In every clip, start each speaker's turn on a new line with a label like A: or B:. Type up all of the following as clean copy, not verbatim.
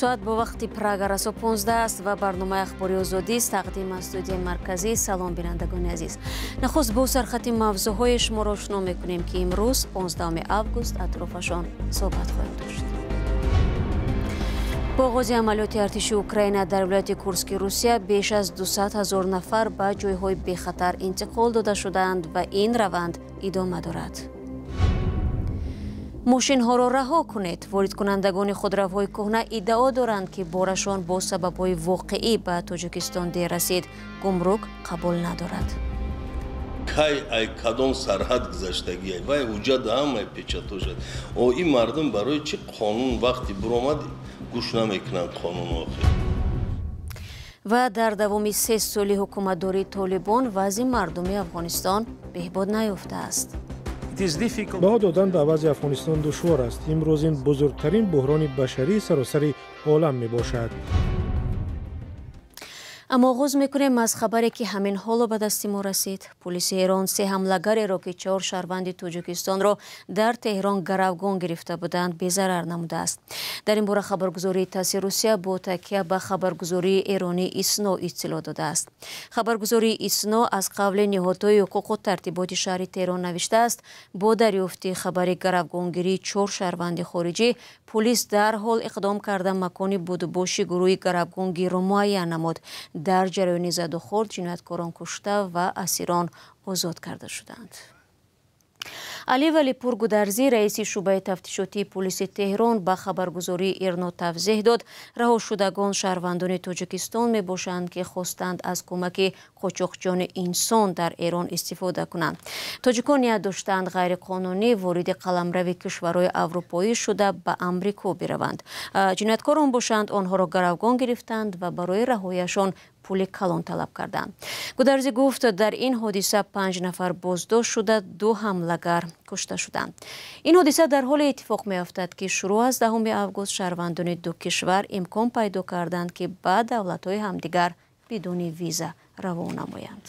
A: Соат бо вақти Прага расо 15 аст ва барномаи Ахбори Озодӣ тақдим аз студияи марказӣ. Салом, бинандагони азиз. Нахуст бо сархати мавзӯъҳои шуморо ошно мекунем, ки имрӯз 15 август атрофашон суҳбат хоҳем дошт. Бо оғози амалиёти артиши Украина дар вилояти Курски Русия беш аз 200 ҳазор нафар ба ҷойҳои бехатар интиқол дода шудаанд ва ин раванд идома дорад. Мошинҳоро раҳо кунед. Воридкунандагони худравҳои кӯҳна иддао доранд, ки борашон бо сабабҳои воқеӣ ба Тоҷикистон дер расид. Гумрук қабул надорад.
B: Кай ай кадом сарҳад гузаштагиай, вай ҳуҷҷат ҳамаи печатошад. О, ин мардум барои чӣ қонун вақти биромад гӯш намекунанд қонун охир?
A: Ва дар давоми 3 соли ҳукуматдории Толибон вазъи мардуми Афғонистон беҳбуд наёфтааст.
C: Баҳо додан ба вазъи Афғонистон душвор аст. Имрӯз ин бузургтарин буҳрони башарии саросари олам мебошад.
A: Аммо оғоз мекунем аз хабаре, ки ҳамин ҳоло ба дасти мо расид. Пулиси Эрон се ҳамлагареро, ки чор шаҳрванди Тоҷикистонро дар Теҳрон гаравгон гирифта буданд, безарар намудааст. Дар ин бора хабаргузории ТАССи Русия бо такя ба хабаргузории эронии ИСНО иттилоъ додааст. Хабаргузории ИСНО аз қавли ниҳодҳои ҳуқуқу тартиботи шаҳри Теҳрон навиштааст: бо дарёфти хабари гаравгонгирии чор шаҳрванди хориҷӣ пулис дарҳол иқдом карда, макони будубоши гурӯҳи гаравгонгирро муайян намуд. Дар ҷараёни задухӯрд ҷинояткорон кушта ва асирон озод карда шуданд. Али Валипур Гударзӣ, раиси шӯъбаи тафтишотии пулиси Теҳрон, ба хабаргузории Ирно тавзеҳ дод: раҳошудагон шаҳрвандони Тоҷикистон мебошанд, ки хостанд аз кӯмаки қочоқчиёни инсон дар Эрон истифода кунанд. Тоҷикон ният доштанд ғайриқонунӣ вориди қаламрави кишварҳои аврупоӣ шуда, ба Амрико бираванд. Ҷинояткорон бошанд, онҳоро гаравгон гирифтанд ва барои раҳояшон пули калон талаб карданд. Гударзӣ гуфт, дар ин ҳодиса панҷ нафар боздошт шуда, ду ҳамлагар кушта шуданд. Ин ҳодиса дар ҳоле иттифоқ меафтад, ки шурӯъ аз 10 август шаҳрвандони ду кишвар имкон пайдо карданд, ки ба давлатҳои ҳамдигар бидуни виза равон намоянд.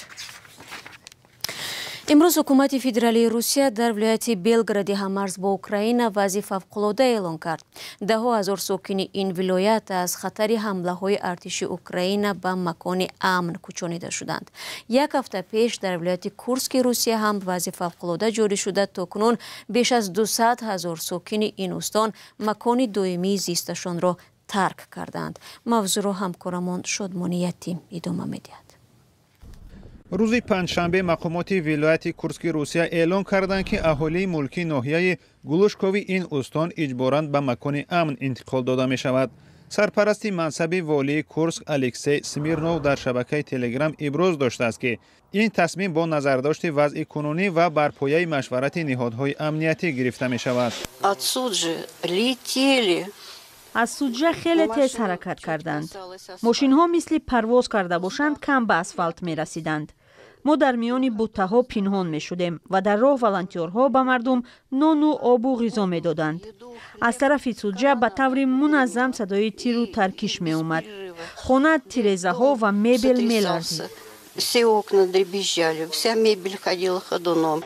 A: Имрӯз ҳукумати федералии Русия дар вилояти Белгороди ҳаммарз бо Украина вазъи фавқулода эълон кард. Даҳо ҳазор сокини ин вилоят аз хатари ҳамлаҳои артиши Украина ба макони амн кӯчонида шуданд. Як ҳафта пеш дар вилояти Курски Русия ҳам вазъи фавқулода ҷорӣ шуда, то кунун беш аз 200 000 сокини ин устон макони доимии зисташонро тарк карданд. Мавзӯъро ҳамкорамон Шодмони Ятим идома медиҳад.
D: Рӯзи панҷшанбе мақомоти вилояти Курски Русия эълон карданд, ки аҳолии мулкии ноҳияи Глушкови ин устон иҷборан ба макони амн интиқол дода мешавад. Сарпарасти мансаби волии Курск Алексей Смирнов дар шабакаи Телеграм иброз доштааст, ки ин тасмим бо назардошти вазъи кунунӣ ва бар пояи машварати ниҳодҳои амниятӣ гирифта мешавад.
E: Аз Суҷа хеле тез ҳаракат карданд. Мошинҳо мисли парвоз карда бошанд, кам ба асфалт мерасиданд. Мо дар миёни буттаҳо пинҳон мешудем ва дар роҳ волонтёрҳо ба мардум нону обу ғизо медоданд. Аз тарафи Суҷа ба таври муназзам садои тиру таркиш меомад. Хона, тирезаҳо ва мебел меларзид.
F: Все окна дребезжали, вся мебель ходила ходуном.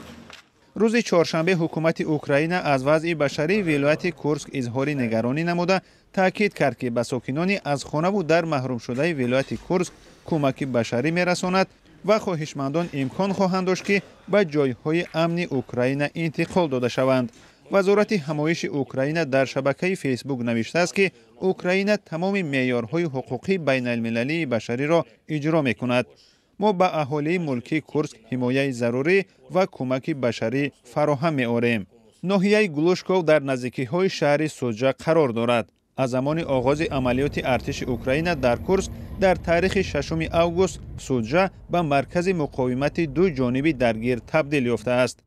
D: Рӯзи чоршанбе ҳукумати Украина аз вазъи башарии вилояти Курск изҳори нигаронӣ намуда, таъкид кард, ки ба сокинони аз хонаву дар маҳрумшудаи вилояти Курск кӯмаки башарӣ мерасонад ва хоҳишмандон имкон хоҳанд дошт, ки ба ҷойҳои амни Украина интиқол дода шаванд. Вазорати ҳамоиши Украина дар шабакаи Фейсбук навиштааст, ки Украина тамоми меъёрҳои ҳуқуқии байналмилалии башариро иҷро мекунад. Мо ба аҳолии мулкии Курск ҳимояи зарурӣ ва кӯмаки башарӣ фароҳам меорем. Ноҳияи Глушков дар наздикиҳои шаҳри Суҷа қарор дорад. Аз замони оғози амалиёти артиши Украина дар Курск дар таърихи 6 август Суҷа ба маркази муқовимати ду ҷониби даргир табдил ёфтааст.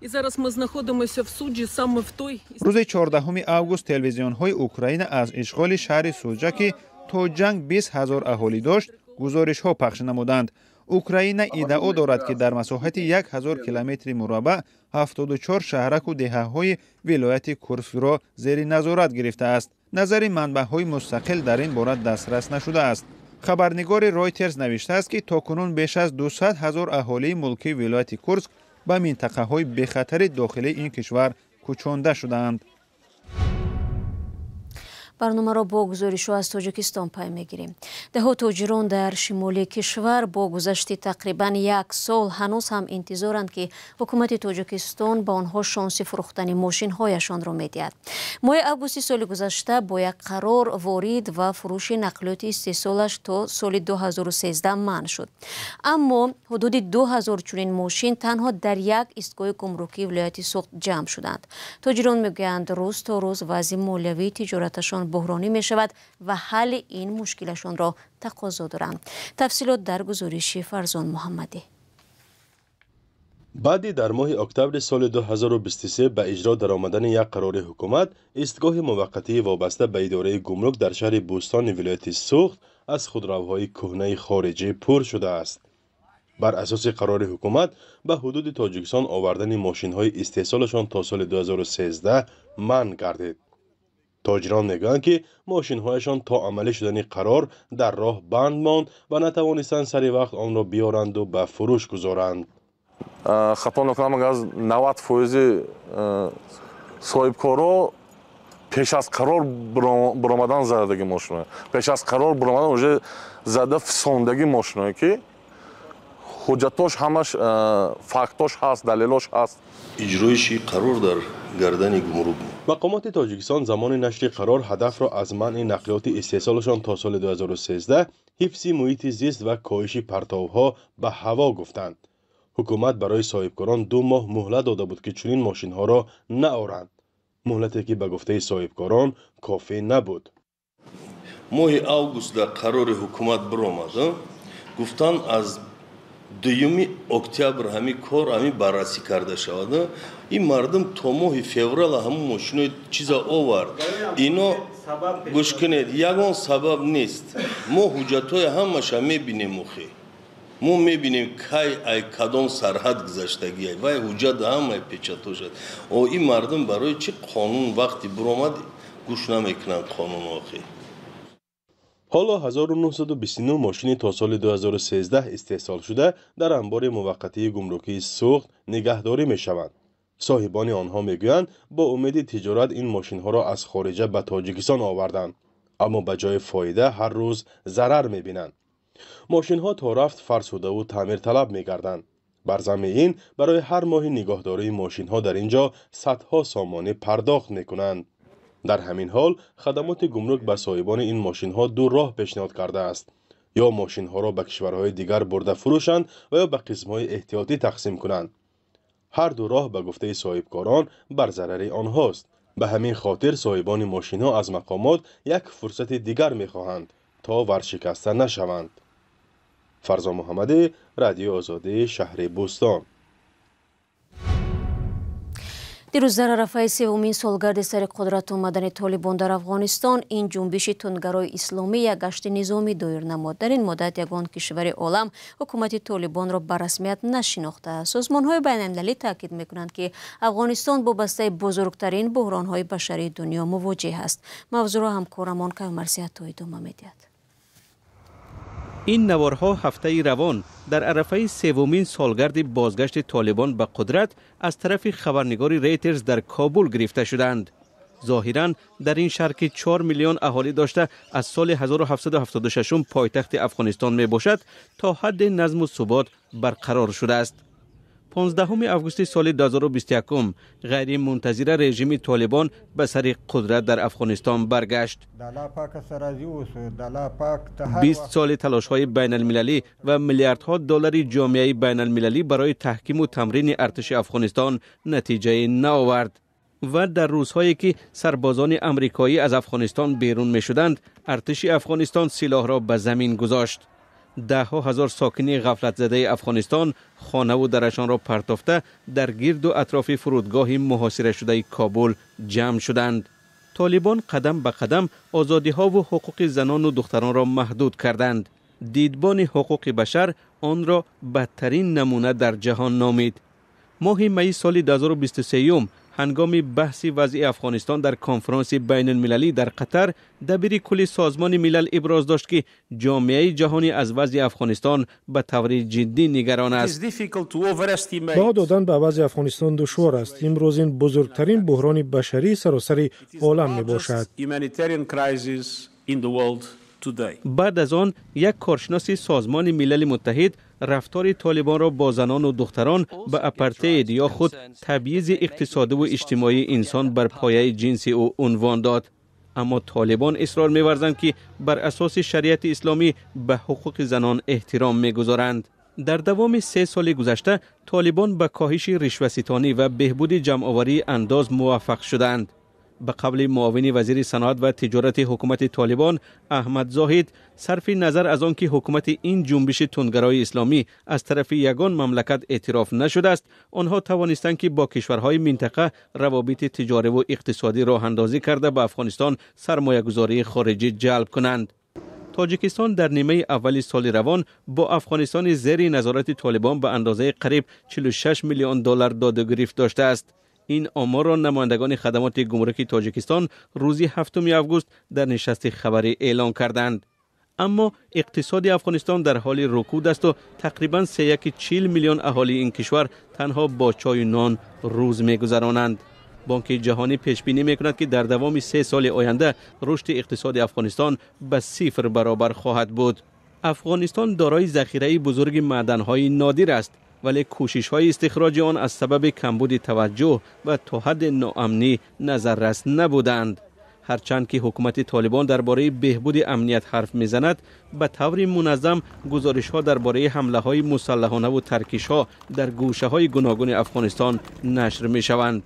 G: І зараз ми знаходимося в Суджі, саме в той
D: Рӯзи 14 август телевизионҳои Украина аз ишғоли шаҳри Суҷа, ки то ҷанг 20 000 аҳолӣ дошт, гузоришҳо пахш намуданд. Украина иддао дорад, ки дар масоҳати 1000 километри мураббаъ 74 шаҳраку деҳаҳои вилояти Курскро зери назорат гирифтааст. Назари манбаъҳои мустақил дар ин бора дастрас нашудааст. Хабарнигори Ройтерс навиштааст, ки то кунун беш аз 200 ҳазор аҳолии мулкии вилояти Курск ба минтақаҳои бехатари дохилии ин кишвар кӯчонда шудаанд.
A: Барномаро бо гузоришҳо аз Тоҷикистон пай мегирем. Даҳҳо тоҷирон дар шимоли кишвар бо гузашти тақрибан як сол ҳанӯз ҳам интизоранд, ки ҳукумати Тоҷикистон ба онҳо шонси фурӯхтани мошинҳояшонро медиҳад. Моҳи августи соли гузашта бо як қарор ворид ва фурӯши нақлиёти истеҳсолаш то соли 2013 манъ шуд. Аммо ҳудуди 2000 чунин мошин танҳо дар як истгоҳи гумрукии вилояти Суғд ҷамъ шуданд. Тоҷирон мегӯянд, рӯз то рӯз вазъи молиявии тиҷораташон буҳронӣ мешавад ва ҳалли ин мушкилашонро тақозо доранд. Тафсилот дар гузориши Фарзон Муҳаммадӣ.
H: Баъди дар моҳи октябри соли 2023 ба иҷро даромадани як қарори ҳукумат, истгоҳи муваққатии вобаста ба идораи гумрук дар шаҳри Бӯстони вилояти Суғд аз худравҳои кӯҳнаи хориҷӣ пур шудааст. Бар асоси қарори ҳукумат ба ҳудуди Тоҷикистон овардани мошинҳои истеҳсолашон то соли 2013 манъ гардид. Тоҷирон мегӯянд, ки мошинҳояшон то амалӣ шудани қарор дар роҳ банд монд ва натавонистанд сари вақт онро биёранду ба фурӯш гузоранд.
I: Хато накунам, агар 90 фоизи соҳибкоро пеш аз қарор биромадан задаги мошино, пеш аз қарор биромадан уже зада фисондаги мошиное, ки ҳуҷҷатош ҳамаш, фактош ҳаст, далелош ҳаст.
B: Иҷроиши қарор дар гардани гумрук.
H: Мақомоти Тоҷикистон замони нашри қарор ҳадафро аз манъи нақлиёти истеҳсолашон то соли 2013 ҳифзи муҳити зист ва коҳиши партовҳо ба ҳаво гуфтанд. Ҳукумат барои соҳибкорон 2 моҳ муҳлат дода буд, ки чунин мошинҳоро наоранд, муҳлате ки ба гуфтаи соҳибкорон кофӣ набуд.
B: Моҳи август дар қарори ҳукумат биромад, гуфтанд, аз 2 октябр ҳамин кор ҳамин баррасӣ карда шавад. Ин мардум то моҳи феврал ҳамун мошинои чиза овард. Ино гӯш кунед, ягон сабаб нест. Мо ҳуҷҷатҳои ҳамаша мебинем. Охе, мо мебинем, кай ай кадом сарҳад гузаштагиай, вай ҳуҷҷат ҳамаи печатошад. О ин мардум барои чӣ қонун вақти биромад гӯш намекунанд қонун охе?
H: Ҳоло 1929 мошини то соли 2013 истеҳсолшуда дар анбори муваққатии гумрукии Суғд нигаҳдорӣ мешаванд. Соҳибони онҳо мегӯянд, бо умеди тиҷорат ин мошинҳоро аз хориҷа ба Тоҷикистон оварданд, аммо ба ҷои фоида ҳар рӯз зарар мебинанд. Мошинҳо то рафт фарсудаву таъмирталаб мегарданд. Бар замми ин барои ҳар моҳи нигоҳдории мошинҳо дар ин ҷо садҳо сомонӣ пардохт мекунанд. Дар ҳамин ҳол хадамоти гумрук ба соҳибони ин мошинҳо ду роҳ пешниҳод кардааст: ё мошинҳоро ба кишварҳои дигар бурда фурӯшанд ва ё ба қисмҳои эҳтиётӣ тақсим кунанд. Ҳар ду роҳ, ба гуфтаи соҳибкорон, бар зарари онҳост. Ба ҳамин хотир соҳибони мошинҳо аз мақомот як фурсати дигар мехоҳанд, то варшикаста нашаванд. Фарзон Муҳаммадӣ, Радиои Озодӣ, шаҳри Бӯстон.
A: Дирӯз дар арафаи севумин солгарди сари қудрат омадани Толибон дар Афғонистон, ин ҷунбиши тундгарои исломӣ як гашти низомӣ доир намуд. Дар ин муддат ягон кишвари олам ҳукумати Толибонро ба расмият нашинохтааст. Созмонҳои байналмилалӣ таъкид мекунанд, ки Афғонистон бо бастаи бузургтарин буҳронҳои башарии дунё мувоҷеҳ аст. Мавзӯъро ҳамкорамон Каюмарс Ато идома медиҳад.
J: Ин наворҳо ҳафтаи равон дар арафаи севумин солгарди бозгашти Толибон ба қудрат аз тарафи хабарнигори Рейтерс дар Кобул гирифта шуданд. Зоҳиран дар ин шаҳр, ки 4 миллион аҳолӣ дошта, аз соли 1776 пойтахти Афғонистон мебошад, то ҳадде назму субот барқарор шудааст. 15 августи соли 2021 ғайримунтазира режими Толибон ба сари қудрат дар Афғонистон баргашт. 20 соли талошҳои байналмилалӣ ва миллиардҳо доллари ҷомеаи байналмилалӣ барои таҳкиму тамрини артиши Афғонистон натиҷае наовард ва дар рӯзҳое ки сарбозони амрикоӣ аз Афғонистон берун мешуданд, артиши Афғонистон силоҳро ба замин гузошт. Даҳҳо ҳазор сокини ғафлатзадаи Афғонистон хонаву дарашонро партофта, дар гирду атрофи фурудгоҳи муҳосирашудаи Кобул ҷамъ шуданд. Толибон қадам ба қадам озодиҳову ҳуқуқи занону духтаронро маҳдуд карданд. Дидбони ҳуқуқи башар онро бадтарин намуна дар ҷаҳон номид. Моҳи майи соли 2023. ҳангоми баҳси вазъи Афғонистон дар конфронси байналмилалӣ дар Қатар, дабири кулли Созмони Милал иброз дошт, ки ҷомеаи ҷаҳонӣ аз вазъи Афғонистон ба таври ҷиддӣ нигарон аст.
C: Баҳо додан ба вазъи Афғонистон душвор аст. Имрӯз ин бузургтарин буҳрони башарии саросари олам мебошад.
J: Баъд аз он як коршиноси Созмони Милали Муттаҳид рафтори толибонро бо занону духтарон ба апартеид ё худ табъизи иқтисодиву иҷтимоии инсон бар пояи ҷинси ӯ унвон дод. Аммо толибон исрор меварзанд, ки бар асоси шариати исломӣ ба ҳуқуқи занон эҳтиром мегузоранд. Дар давоми 3 соли гузашта толибон ба коҳиши ришваситонӣ ва беҳбуди ҷамъоварии андоз муваффақ шуданд. Ба қавли муовини вазири саноат ва тиҷорати ҳукумати Толибон Аҳмад Зоҳид, сарфи назар аз он ки ҳукумати ин ҷунбиши тундгарои исломӣ аз тарафи ягон мамлакат эътироф нашудааст, онҳо тавонистанд, ки бо кишварҳои минтақа равобити тиҷориву иқтисодӣ роҳандозӣ карда, ба Афғонистон сармоягузории хориҷӣ ҷалб кунанд. Тоҷикистон дар нимаи аввали соли равон бо Афғонистони зери назорати Толибон ба андозаи қариб 46 миллион доллар доду гирифт доштааст. Ин оморро намояндагони хадамоти гумруки Тоҷикистон рӯзи 7 август дар нишасти хабарӣ эълон карданд. Аммо иқтисоди Афғонистон дар ҳоли рукуд аст ва тақрибан 3,40 миллион аҳолии ин кишвар танҳо бо чою нон рӯз мегузаронанд. Бонки Ҷаҳонӣ пешбинӣ мекунад, ки дар давоми 3 соли оянда рушди иқтисоди Афғонистон ба 0 баробар хоҳад буд. Афғонистон дорои захираи бузурги маъданҳои нодир аст, вале кӯшишҳои истихроҷи он аз сабаби камбуди таваҷҷӯҳ ва то ҳадди ноамнӣ назаррас набуданд. Ҳарчанд ки ҳукумати Толибон дар бораи беҳбуди амният ҳарф мезанад, ба таври муназзам гузоришҳо дар бораи ҳамлаҳои мусаллаҳонаву таркишҳо дар гӯшаҳои гуногуни Афғонистон нашр мешаванд.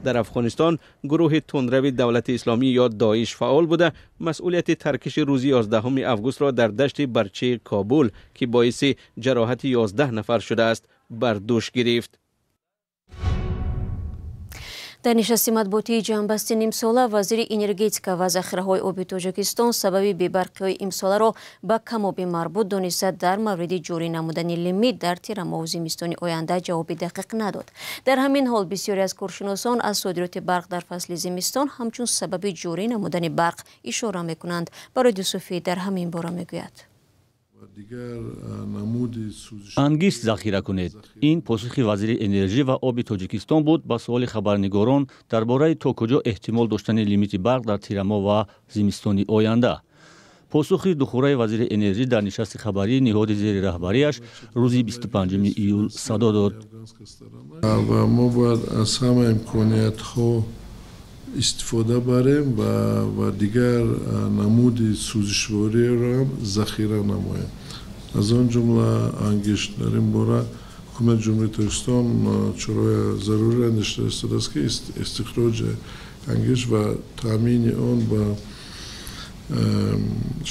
J: Дар Афғонистон гурӯҳи тундрави Давлати Исломӣ ё Доиш фаъол буда, масъулияти таркиши рӯзи 11 августро дар дашти Барчии Кобул, ки боиси ҷароҳати 11 нафар шудааст, бар дӯш гирифт.
A: Дар нишасти матбуотии ҷамъбасти нимсола вазири энергетика ва захираҳои оби Тоҷикистон сабаби бебарқиҳои имсоларо ба камобӣ марбут дониста, дар мавриди ҷорӣ намудани лимит дар тирамоҳу зимистони оянда ҷавоби дақиқ надод. Дар ҳамин ҳол бисёре аз коршиносон аз содироти барқ дар фасли зимистон ҳамчун сабаби ҷорӣ намудани барқ ишора мекунанд. Барои Юсуфӣ дар ҳамин бора мегӯяд.
K: Ангишт захира кунед. Ин посухи вазири энержӣ ва оби Тоҷикистон буд ба суоли хабарнигорон дар бораи то куҷо эҳтимол доштани лимити барқ дар тирамоҳ ва зимистони оянда. Посухи духураи вазири энержӣ дар нишасти хабарии ниҳоди зери раҳбарияш рӯзи 25 июл садо дод.
L: Ва мо бояд аз ҳама имкониятҳо истифода барем ва дигар намуди сӯзишвориро ҳам захира намоем. Аз он ҷумла ангишт. Дар ин бора ҳукумати Ҷумҳурии Тоҷикистон чораҳои зарурӣ андешида истодааст, ки истихроҷи ангишт ва таъмини он ба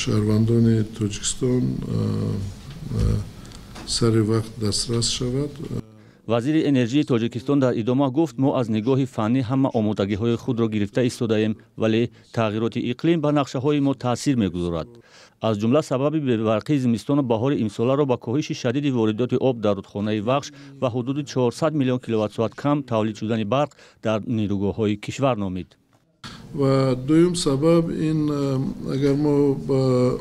L: шаҳрвандони Тоҷикистон сари вақт дастрас шавад.
K: Вазири энержии Тоҷикистон дар идома гуфт, мо аз нигоҳи фаннӣ ҳама омодагиҳои худро гирифта истодаем, вале тағйироти иқлим ба нақшаҳои мо таъсир мегузорад. Аз ҷумла сабаби бебарқии зимистону баҳори имсоларо ба коҳиши шадиди воридоти об дар рудхонаи Вахш ва ҳудуди 400 миллион киловатт-соат кам тавлид шудани барқ дар нерӯгоҳҳои кишвар номид.
L: Ва дуюм сабаб ин, агар мо ба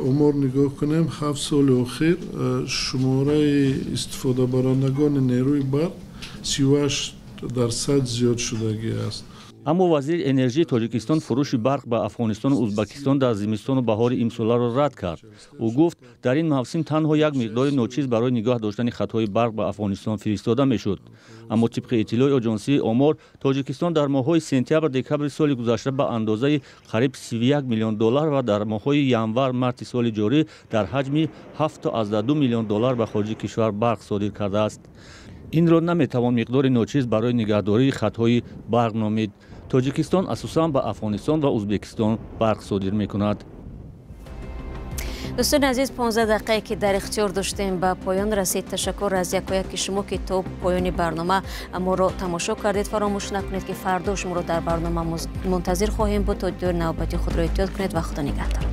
L: омор нигоҳ кунем, 7 соли охир шумораи истифодабарандагони нерӯи барқ 38% зиёд шудагӣ аст.
K: Аммо вазири энержии Тоҷикистон фурӯши барқ ба Афғонистону Узбакистон дар зимистону баҳори имсоларо рад кард. Ӯ гуфт, дар ин мавсим танҳо як миқдори ночиз барои нигоҳ доштани хатҳои барқ ба Афғонистон фиристода мешуд. Аммо тибқи иттилои оҷонсии омор, Тоҷикистон дар моҳҳои сентябр-декабри соли гузашта ба андозаи қариб 31 миллион доллар ва дар моҳҳои январ-марти соли ҷорӣ дар ҳаҷми 7,2 миллион доллар ба хориҷи кишвар барқ содир кардааст. Инро наметавон миқдори ночиз барои нигаҳдории хатҳои барқ номид. Тоҷикистон асосан ба Афғонистон ва Узбекистон барқ содир мекунад.
A: Дӯстони азиз, 15 дақиқае ки дар ихтиёр доштем ба поён расид. Ташаккур аз якояки шумо, ки то поёни барнома моро тамошо кардед. Фаромӯш накунед, ки фардо шуморо дар барнома мунтазир хоҳем буд. То дидори навбати худро эҳтиёт кунед ва Худо нигаҳдор.